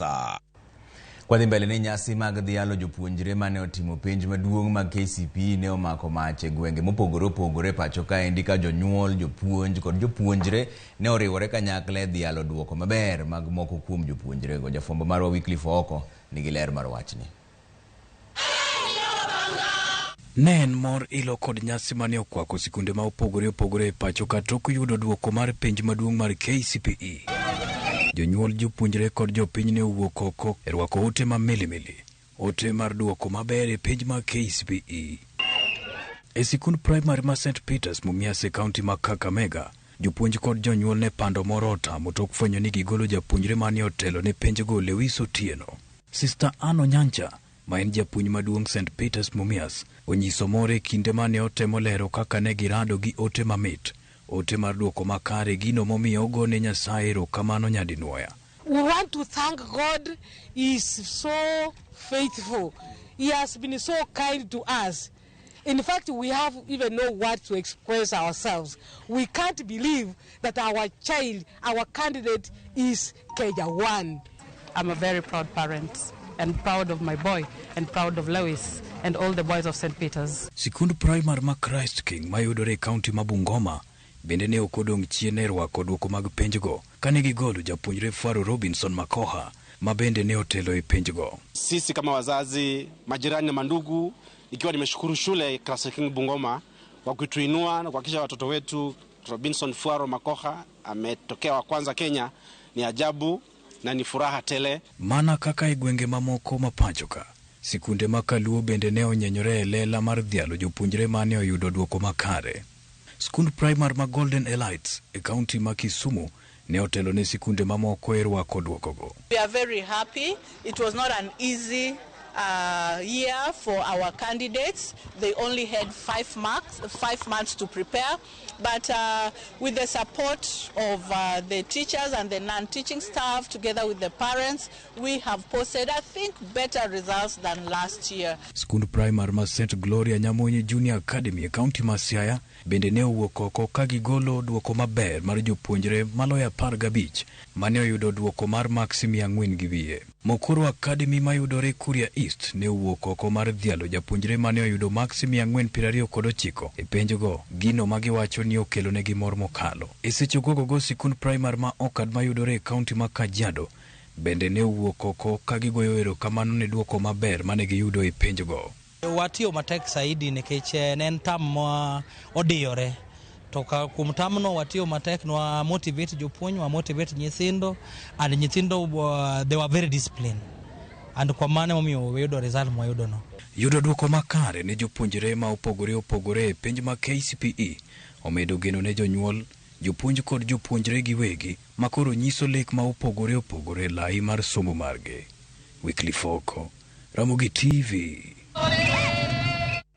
Mombasa. Kwadhi mbele ni nyasi mag dhialo jopuonjre mane otimo penj maduong' mag KCPE ne omako mach e gwenge mopogore opogore pacho kaendi ka jonyuol, jopuonj kod jopuonjre ne oriwore kanyakla e dhialo duoko maber mag moko kuom jopuonjrego. Jafwambo marwa Wycliffe Ooko nigi ler mar wachni. Ne en mor, ilo kod nyasi mane okwako sikunde ma opogore opogore e pacho ka tok yudo duoko mar penj maduong' mar KCPE. Jonyuol, jopuonjre kod jopiny ne owuok oko e rwako ote ma milimili, ote mar duoko maber e penj mar KCPE. E sikund primary ma St Peters Mumias e kaunti ma Kakamega, jopuonj kod jonyuol ne pando moro otamo tok fwenyo ni gigolo japuonjre mane otelo ne penjgo Lewis Otieno. Sister Anne Onyancha, ma en japuonj maduong' St Peters Mumias, onyiso mor e kinde mane otemo lero kaka ne girado gi ote mamit, ote mar duoko makare, gino momiyo ogone Nyasaye erokamano nyadinwoya. We want to thank God. He is so faithful. He has been so kind to us. In fact, we have even no words to express ourselves. We can't believe that our child, our candidate is Kenya 1. I'm a very proud parent and proud of my boy and proud of Lewis and all the boys of St. Peter's. Sikund primary ma Christ King mayudore e kaunti ma Bungoma bende ne ok odong' chien e rwako duoko mag penjgo kane gigolo japuonjre Faro Robinson Makoha ma bende ne otelo e penjgo. Sisi kama wazazi, majirani na mandugu, ikiwa nimeshukuru shule Christ King Bungoma kwa kutuinua na kuhakikisha watoto wetu Robinson Fuaro Makoha ametokea wa kwanza Kenya, ni ajabu na ni furaha tele. Mana kaka e gwenge mamoko ma pacho ka, sikunde ma Kaluo bende ne onyenyore e lela mar dhialo jopuonjre mane oyudo duoko makare. Skund primary ma Golden Elites e kaunti ma Kisumu ne otelo ne sikunde mamoko e rwako duokogo. We are very happy. It was not an easy year for our candidates. They only had 5 months to prepare. But with the support of the teachers and the non-teaching staff, together with the parents, we have posted, I think, better results than last year. Skund primary ma St Gloria Nyamonye Junior Academy e kaunti ma Siaya bende ne owuok oko ka gigolo duoko maber mar jopuonjre maloyo 15 mane oyudo duoko mar maksi 400 gi wiye. Mokoro Academy mayudore Kuria East ne owuok oko mar dhialo japuonjre mane oyudo maksi 429 e penjgo, gino ma giwacho ni okelonegi mor mokalo. E seche gogogo, sikund primary ma Okad mayudore e kaunti ma Kajiado bende ne owuok oko ka gigoyo erokamano ne duoko maber mane giyudo e penjgo. Watiyo matek saidi nikech ne en term ma odiyore to ka kuom termno watiyo matek nwa motivate jopuonj, wa motivate nyithindo, and nyithindo they were very disciplined, and kwa mano emomiyo wayudo result mwayudo no. Yudo duoko makare ne jopuonjre ma opogore opogore e penj ma KCPE omedo geno ne jonyuol, jopuonj kod jopuonjre giwegi ma koro nyiso lek ma opogore opogore e lai mar somo margi. Wycliffe Oko, Ramogi TV.